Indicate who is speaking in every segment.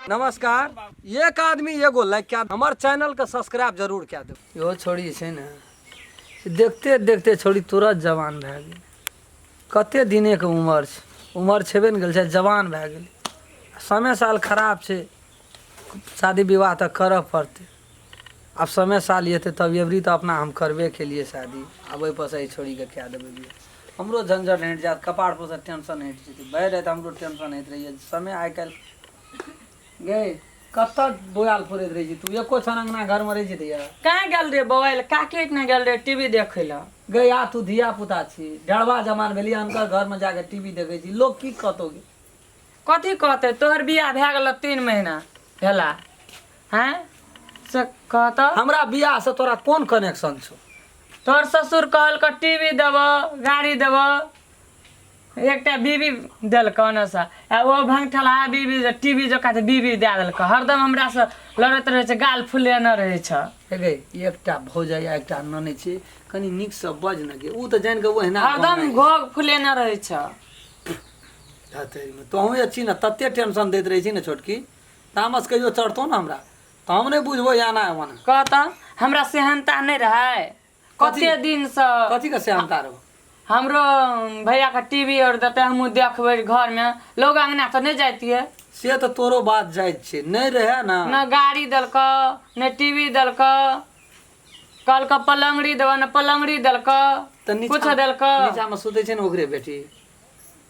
Speaker 1: नमस्कार। एक आदमी एगो लाइक कए, हमर चैनल के सब्सक्राइब जरूर कए देब। इहो छोड़ी जे छै ने से देखते देखते छोड़ी तुरंत जवान भए गेल। कते दिनेके उमर छै, उमर छेबे ने गेल छै, जवान भए गेलै। समय साल खराब छै, शादी विवाह तऽ करऽ पड़तै। आब समय साल एतै तब एबरी तऽ अपना हम करबे केलियै शादी। आब ओहिपर से एहि छोड़ीके कए देबै बियाह, हमरो झंझट हटि जायत, कपारपर से टेंशन हटि जेतै। भरि राति हमरो टेंशन होइत रहैए समय आइ काल्हि। गै, कतऽ बौआल फुरैत रहै छी तू? एको क्षण अङ्गना घरमे रहै छी दैया?
Speaker 2: कहाँ गेल रे बौआल? काकी ओहिठिना गेल रे टीवी देखै लए।
Speaker 1: गै, आ तू धिया पुता छी, ढेरबा जमान भेली, अनकर घरमे जाके टीवी देखै छी, लोक की कहतौ गे?
Speaker 2: कथी कहतै? तोहर बियाह भए गेल 3 महीना भेला हैं से कहतौ?
Speaker 1: हमरा बियाह से तोरा कोन कनेक्शन छौ?
Speaker 2: तोहर ससुर कहलक टीवी देबो, गाड़ी देबो, एकटा बीबी देलकौ ओन्नसँ, आ ओ भंगठलहा बीबी जे टीवी जकाँ तऽ बीबी दए देलकौ। हरदम हमरासँ लड़ैत रहै छै, गाल फुलेने रहै छै।
Speaker 1: हे गै, एकटा भौजाइ आ एकटा ननैद छै, कनि नीकसँ बज ने गे। ओ तऽ जानि कऽ ओहिना
Speaker 2: हरदम घोघ फुलेने रहै छै।
Speaker 1: तोहूँ छी ने तते टेंशन दैत रहै छी ने छोटकी, तामस कहियो चढ़तौ ने हमरा तऽ हम नहि बुझबो एना ओना।
Speaker 2: कह तऽ, हमरा सेहनता नहि रहै कते दिनसँ?
Speaker 1: कथी के सेहनता रहौ?
Speaker 2: हमरो भैया के टीवी और देते, हमहूँ देखबै घरमे, लोग अंगना तऽ नहि जाइतियै।
Speaker 1: से तऽ तोरो बात जायज छै, नहि रहै ने।
Speaker 2: न गाड़ी देलकौ, ने टीवी देलकौ, कहलकौ पलंगड़ी देबऽ, ने पलंगड़ी देलकौ।
Speaker 1: तऽ नीचा
Speaker 2: कुछो देलकौ?
Speaker 1: नीचामे सुतै छै ने ओकरे बेटी।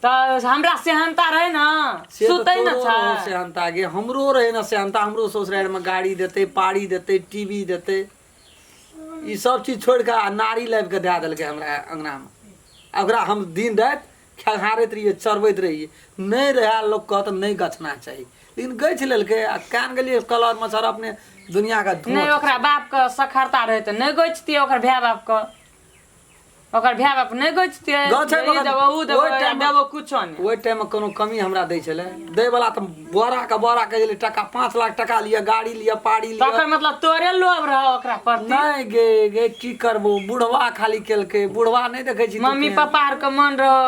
Speaker 2: तऽ हमरा सेहनता रहै ने।
Speaker 1: से तऽ
Speaker 2: सुतै ने
Speaker 1: तोरो
Speaker 2: छै
Speaker 1: रहौ सेहनता गे, हमरो रहै ने सेहनता। हमरो ससुरारिमे गाड़ी देतै, पाड़ी देतै, टीवी देतै, ई सब चीज छोड़ि कऽ आ नारी लाबि कऽ दए देलकै हमरा अङ्गनामे। आ ओकरा हम दिन राति खेहारैत रहियै, चरबैत रहियै। नहि रहए लोकके तऽ नहि गछना चाही, लेकिन गछि लेलकै आ कान गेलियै कलर मच्छर अपने दुनियाके
Speaker 2: नहि
Speaker 1: धुआँ।
Speaker 2: ओकरा बापके सखरता रहै तऽ नहि गछतियै, ओकर भाय बापके, ओकर भाय बाप नहि गछतियै।
Speaker 1: गछै
Speaker 2: ई
Speaker 1: बगल-
Speaker 2: देबो, ऊ देबो,
Speaker 1: ओहि टाइममे-
Speaker 2: देबो कुछो नहि।
Speaker 1: ओहि टाइममे कोनो कमी हमरा दै छलै? दै वला तऽ बोराके बोरा कहै छलै टका, 5 लाख टका लिअ, गाड़ी लिअ, पाड़ी लिअ।
Speaker 2: तकर मतलब तोरे लोभ रह ओकरा प्रति।
Speaker 1: नहि गे, गे की करबो, बुढ़वा खाली केलकै, बुढ़वा नहि देखै छी तू
Speaker 2: मम्मी
Speaker 1: केहन।
Speaker 2: पापा आर के मन रहो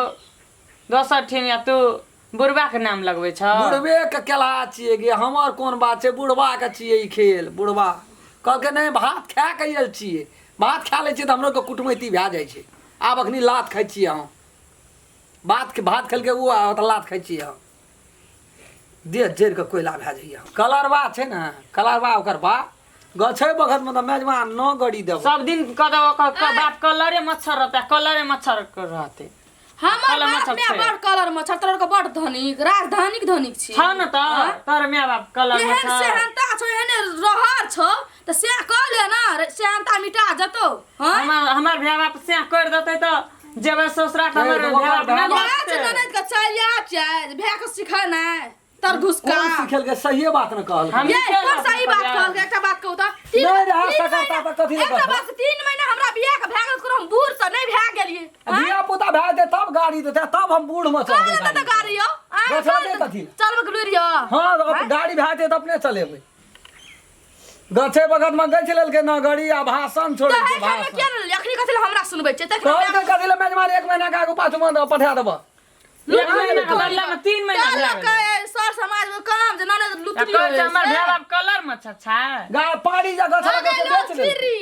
Speaker 2: दोसर ठिन, या तू बुढ़वा के नाम लगबै छ।
Speaker 1: बुढ़बे के केलहा छियै गे, हमर कोन बात छै? बुढ़वा के छियै ई खेल। बुढ़वा कहलकै नहि, भात खा के आयल छियै, भात खा लै छियै तऽ हमरो के कुटमैती भए जाइ छै। आब अखनी लात खाइ छियै हम। भात भात खेलकै ओ, आ तऽ लात खाइ छियै हम। देह जरि कऽ कोयला भए जाइए। कलरवा छै ने, कलरवा ओकर बा गछै बखत मे तऽ मेजबान न गड़ी देबो।
Speaker 2: सब दिन कह ओकर बाप कलरे मच्छर रहतै, कलरे मच्छर रहतै।
Speaker 3: हमर
Speaker 2: कलर
Speaker 3: बाप
Speaker 2: मच्छर
Speaker 3: माय
Speaker 2: छै।
Speaker 3: बड़ कलर मच्छर, तोर के बड़ धनिक, राजधानीक धनिक छी।
Speaker 2: छौ ने तऽ तोहर माय बाप कलर
Speaker 3: एहन
Speaker 2: मच्छर।
Speaker 3: सेहनता छौ, एहने रहर छौ तऽ से कह ले ना रे, सेहनता मिटा जतौ। हाँ,
Speaker 2: हमर हमर भाय बाप से कर देतै तऽ जेबै ससुरा तऽ हमर
Speaker 1: हे,
Speaker 2: भाय बाप नहि
Speaker 1: ओकर
Speaker 3: इएह छै
Speaker 2: बचतै।
Speaker 3: ननैद के चल इएह छै भाय के सिखेनाइ तर घुसका।
Speaker 1: कोन सिखेलकै? सहिए बात ने कहलकै।
Speaker 2: हम
Speaker 3: ये
Speaker 2: के
Speaker 3: कोन सही बात
Speaker 2: कहलियै?
Speaker 3: कहलकै? एकटा बात कहू तऽ
Speaker 1: नहि रहै
Speaker 3: तीन
Speaker 1: सकरता
Speaker 3: महीना-
Speaker 1: तऽ कथी लए
Speaker 3: एकटा
Speaker 1: कहतौ?
Speaker 3: बात, 3 महीना हमरा बियाह के भए गेल, कोनो हम बूढ़ तऽ नहि भए गेलियै?
Speaker 1: आ धिया पुता भए जेतै तब गाड़ी देतै, तब हम बूढ़ मे चढ़बै।
Speaker 3: कह लेतै तऽ गाड़ी यौ आँय,
Speaker 1: गछला
Speaker 3: कह
Speaker 1: दे कथी?
Speaker 3: चलबै के लुरि यौ?
Speaker 1: हँ, अब गाड़ी भए जेतै तऽ अपने चलेबै। गछे बगत मे गछि लेलकै न गाड़ी आ भाषण छोड़ै
Speaker 3: तऽ
Speaker 1: छै
Speaker 3: हे घरमे
Speaker 1: भाषण।
Speaker 3: किया नहि लेलियै? अखनी कथी लए हमरा सुनबै छै तखन?
Speaker 1: कहलकै कथी लए मेजबान, एक महीना के आगू पाछू मे पठा देबऽ।
Speaker 2: एक महीना के बदला में 3 महीना भए
Speaker 3: कहलक
Speaker 2: गेलै।
Speaker 3: सर समाज में काम जे ननद
Speaker 2: आ
Speaker 3: लुतरी
Speaker 2: कहै छै हमर भाय बाप कलर मच्छर छै।
Speaker 1: गा पाड़ी जा गछ
Speaker 3: अरे
Speaker 1: गछ बेच लेलकै।
Speaker 3: लुतरी,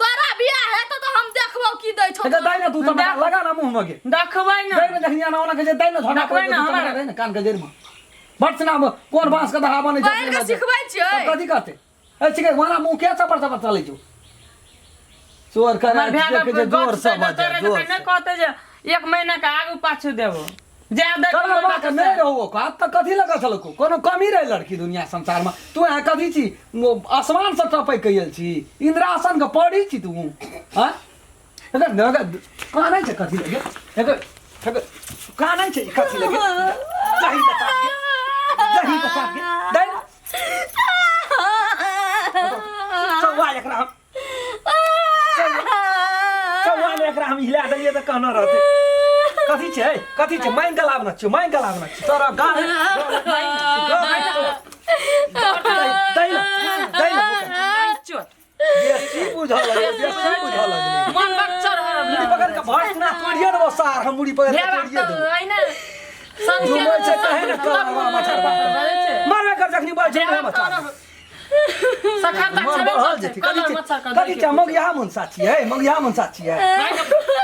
Speaker 3: तोरा बियाह हेतौ तऽ हम देखबौ की दै छौ।
Speaker 1: एकर दाइ ने तू चमका लगा ना मुँह में गे।
Speaker 2: देखबै ने।
Speaker 1: दाइ ने जखनी आना ओना कहै छै दाइ ने झोना।
Speaker 2: देखबै ने हमर।
Speaker 1: ने कान के जड़ि में बट सुना कोन बांस के दहा बनै छै।
Speaker 3: बहिन के सिखबै छियै।
Speaker 1: तब कथी कहतै? ए छिकै वना मुँह के चपर चपर चलै छौ चोर कर।
Speaker 2: हमर भाय बाप
Speaker 1: जे जोर
Speaker 2: गप
Speaker 1: से
Speaker 2: से
Speaker 1: बजै
Speaker 2: तोरे
Speaker 1: जोर
Speaker 2: जकाँ नहि कहतै जे एक महीना के आगू पाछू देबो ज्यादा।
Speaker 1: कलर बात नहि रहो औकात तऽ कथी लगा छलको? कोनो कमी रहे लड़की दुनिया संसार में? तू यहाँ कथी छी? वो आसमान से टपै के आयल छी? इंद्रासन के पड़ी छी तू? हाँ, एकर एकर कानै छै कथी लगे? एकर एकर कानै छै कथी लगे? दही तऽ चाट गे, दही तऽ चाट गे, दही चौवा एकरा हम चौवा ने एकरा हम हिला देलियै तऽ कहना रहतै। कथी छै, कथी छै? मांगि कऽ लाबना छियौ, मांगि कऽ लाबना छियौ तोरा गाल। दै ने, दै ने।
Speaker 2: चोट
Speaker 1: बेसी बुझऽ लगलै, बेसी बुझऽ लगलै।
Speaker 2: मन बच्चर हो।
Speaker 1: मुड़ी पकड़ के भर सुना तोड़िए देबो सार हम, मुड़ी पकड़ के
Speaker 2: भाय बाप
Speaker 1: तोड़िए
Speaker 2: तऽ
Speaker 1: देबो।
Speaker 2: अहिना
Speaker 1: झूमै छै कहे ने कलरवा मच्छर बात। मारबे। कर जखनी बढ़ छै मच्छर
Speaker 2: सखर तक
Speaker 1: मन
Speaker 2: छेबे
Speaker 1: बढ़ल
Speaker 2: करतै,
Speaker 1: जेतै
Speaker 2: कलर
Speaker 1: कथी
Speaker 2: मच्छर के
Speaker 1: कथी छै मगिया मन साची है मगिया मन साची है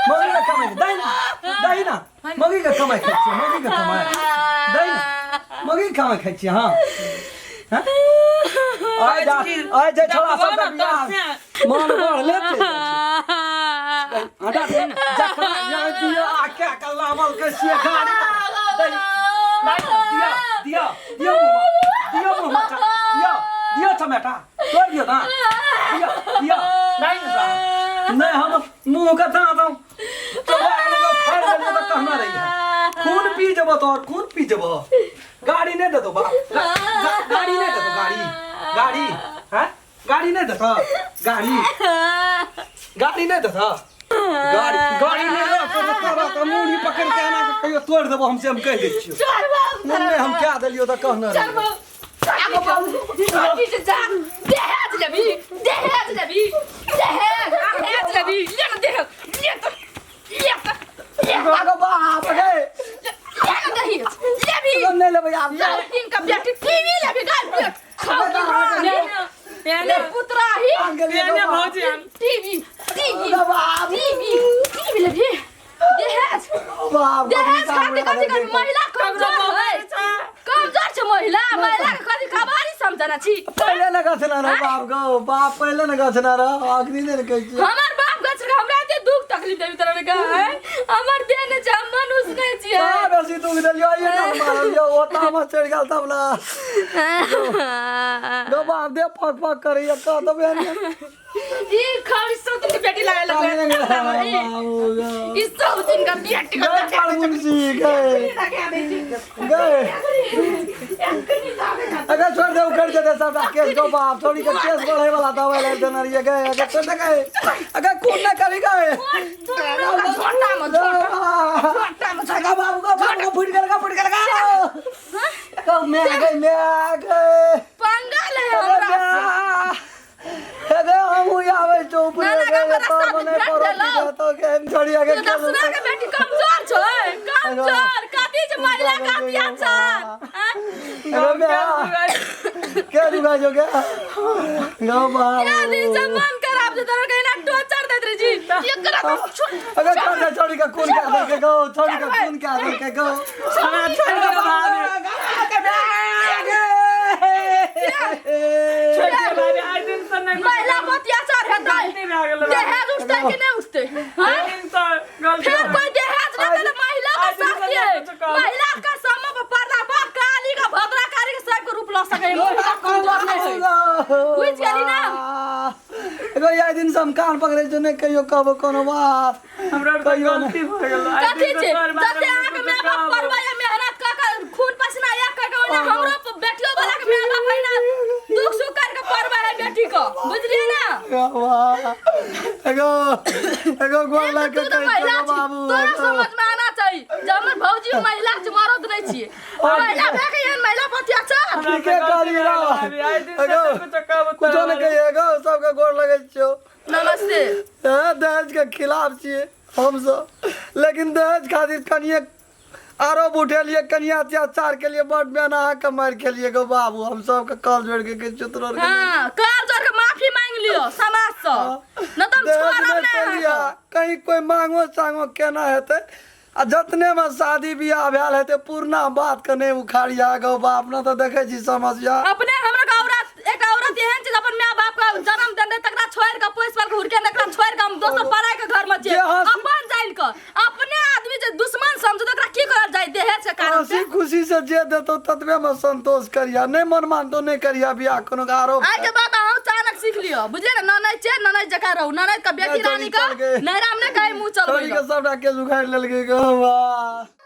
Speaker 1: मगी के कमाइ दही ना दही ना मगी के कमाइ खाइ छियै मगी के कमाइ दही ना मगी के कमाइ खाइ छियै हाँ हाँ? आइ जा आइ जे छोड़ा सब के बियाह मन बढ़ले चलि जाइ छै हटा दे ना जखना यहाँ दिया आ के कल्ला मल के छियै गाड़ी दही दिया दिया दिया मुँहमा दिया मुँहमा दिया दिया चमेटा तोड़ दियो ना दिया दिया नहीं हम मुंह के दांत हम चबा के फाड़ देलियो तऽ कहना रही है खून पी जेबो तोर खून पी जेबो गाड़ी नहीं देतो बाप गाड़ी नहीं देतो गाड़ी गाड़ी हैं गाड़ी नहीं देतो गाड़ी गाड़ी नहीं देतो गाड़ी गाड़ी नहीं देतो तऽ तोरा तऽ मूड़ी पकड़ के एना के कहियो तोड़ देबो हम से हम कहि दै छियो
Speaker 3: चल बाप
Speaker 1: मुँह हम क्या देलियो तऽ कहना
Speaker 3: चल
Speaker 1: रही
Speaker 3: बाप दहेज लेबी दहेज लेबी दहेज दहेज लेबी ले ना दहेज ले तो ले तो ले
Speaker 1: आगो बाप गे
Speaker 3: ले ना दहेज लेबी
Speaker 1: हम नहीं लेबै आब
Speaker 3: लड़किन का बेटी टीवी लेबी गाल पेट खाओ की ले पुत्रा ही
Speaker 2: एने भौजी हम
Speaker 3: टीवी टीवी
Speaker 1: बाप
Speaker 3: टीवी टीवी लेबी दहेज
Speaker 1: बाप
Speaker 3: दहेज खातिर कथी कर महिला कमजोर है कमजोर छै महिला महिला के कथी कबारी समझना छी
Speaker 1: पहिले न गछना रह बाप गो बाप पहिले न गछना रह अखनी ने कहै छियै
Speaker 3: हमर बाप गछ के हमरा एते दुख तकलीफ देबी तरह के है हमर देह ने छै हम मनुष्य नहीं छियै
Speaker 1: कहाँ बेसी दुख देलियो ये तब मारलियो ओ तामस चढ़ि गेल तब ना गो बाप दे फक फक करैया कह देबै
Speaker 3: ई खाली सब दिन के बेटी लागे लगलै ई सब दिन के बेटी के
Speaker 1: गए मुंशी गए गए अगर छोड़ दे उखड़ जेतै सबटा केस गो बाप छोड़ी के केस बढ़े वाला दवाई लाइल देने रहियै गए अगर छोड़ दे गए अगर खून नहीं करी गए
Speaker 3: झोटा में झोटा में
Speaker 1: अगर बाबू गो बाबू गो फूट गेल गो फूट गेल गो गो मैं गए मैं गए
Speaker 3: पंगा ले हमरा
Speaker 1: अगर हमहूँ आबै छौ ऊपरे
Speaker 3: ना, ना,
Speaker 1: गए
Speaker 3: हमरा
Speaker 1: तब
Speaker 3: साथ
Speaker 1: नहि
Speaker 3: भेट
Speaker 1: पड़त
Speaker 3: देलौ।
Speaker 1: तो के छोड़िया के
Speaker 3: दसना के बेटी कमजोर छै कमजोर कथी छै महिला के अत्याचार आँय?
Speaker 1: अरे मैं के रुका जो के गो बाबू
Speaker 3: क्या दिन से मन खराब छै तोरा के ना टोचर दैत रहे जी एकरा तो छोड़
Speaker 1: अगर छोड़ दे छोड़ी के खून क्या दे के गो छोड़ी के खून क्या दे के गो
Speaker 2: हमरा छोड़ दे भाभी छोड़ दे भाभी आइ दिन से नहीं
Speaker 3: महिला पर अत्याचार हेतै
Speaker 2: गलती भए गेल
Speaker 3: दहेज उठतै कि नहि उठतै हाँ?
Speaker 2: आइ दिन से गलती
Speaker 3: फिर कोई दहेज नहीं देले महिला का
Speaker 2: आज दिन
Speaker 3: शक्ति
Speaker 2: से
Speaker 3: है
Speaker 2: कुछ कहब।
Speaker 3: महिला का समय पर पर्दा बा काली का भद्रा काली के सबके रूप ल सके महिला कमजोर नहीं है बुझि गेली ना?
Speaker 1: एगो आइ दिन से हम कान पकड़ै छौ नहि कहियो कहबो कोनो बात
Speaker 2: हमरा आर
Speaker 1: कहियो नहि।
Speaker 2: गलती भए गेल आइ
Speaker 3: कथी
Speaker 2: दिन से
Speaker 3: छै
Speaker 2: तोहर बारे
Speaker 3: जते
Speaker 2: मे
Speaker 3: अहाँके
Speaker 2: कुछ
Speaker 3: माय बाप
Speaker 2: कहबो।
Speaker 3: पढ़बै आ मेहनत कऽ कऽ खून पसीना एक कऽ कऽ ओहिना हमरो बेटियो वाला के माय बाप है ना दुख सुख कर के पढ़बै है बेटी को बुझलियै ना
Speaker 1: एगो एगो गोर
Speaker 3: एक
Speaker 1: लग
Speaker 3: तू
Speaker 1: के
Speaker 3: तऽ
Speaker 1: कहै
Speaker 3: महिला
Speaker 1: छौ
Speaker 3: छी
Speaker 1: बाबू
Speaker 3: तोरा
Speaker 1: एगो।
Speaker 3: समझ में आना चाही जे हमर भौजी महिला छी मरद नहीं छियै महिला भए के एहन महिला पर अत्याचार
Speaker 2: हमरा
Speaker 1: ठीके
Speaker 2: से गलती
Speaker 1: कहली
Speaker 2: भए गेल
Speaker 1: रा।
Speaker 2: भाभी, आइ दिन से
Speaker 1: एगो,
Speaker 2: कुछ कहबो
Speaker 1: कुछो नहि कहियै एगो सबके गोर लगै छियौ
Speaker 3: नमस्ते
Speaker 1: हँ, दहेज के खिलाफ छियै हमसब लेकिन दहेज खातिर कनिए आरोप उठेलियै कनिया अत्याचार के लिए बड मेहना अहाँके मारि खेलियै गो बाबू हम सबके कल जोड़ के कहै छियौ तोरा आरके
Speaker 3: हाँ कर जोड़ के माफी मांग लियो समाज से न तऽ हम
Speaker 1: दहेज
Speaker 3: छोड़ब
Speaker 1: नहि
Speaker 3: नहि
Speaker 1: पेलियै
Speaker 3: अहाँके
Speaker 1: कहीं कोइ मांगो चांगो केना हेतै आ जतने मे शादी बियाह भेल हेतै पुरना बात के नहि उखाड़िया गो बाप न तऽ देखै छी समस्या
Speaker 3: अपने हमरा के औरत एक औरत एहन छै जे अपन माय बाप के जन्म देने तकरा छोड़ के पोस पाल के हुड़के तकरा छोड़ के हम दोसर पराई के घर में छियै
Speaker 1: जे हंसी-
Speaker 3: अपन जानि के अपने आदमी जे दुश्मन समझे तकरा की करल जाय दहेज के कारण से
Speaker 1: हंसी खुशी से जे देतौ ततबे मे संतोष करिया नहि मन मानतौ नहि करिया बियाह कोनो आरोप
Speaker 3: आइ के बाद अहाँ चाणक सीख लियो बुझलियै ने ननैद छै ननैद जकाँ रहू ननैद के बेटी
Speaker 1: नहि,
Speaker 3: रानी
Speaker 1: चल
Speaker 3: के
Speaker 1: गए।
Speaker 3: नैहरा में नहि कहीं मुँह चलबै
Speaker 1: छोड़ी के सबटा केस उखाड़ि लेलकै गो वाह।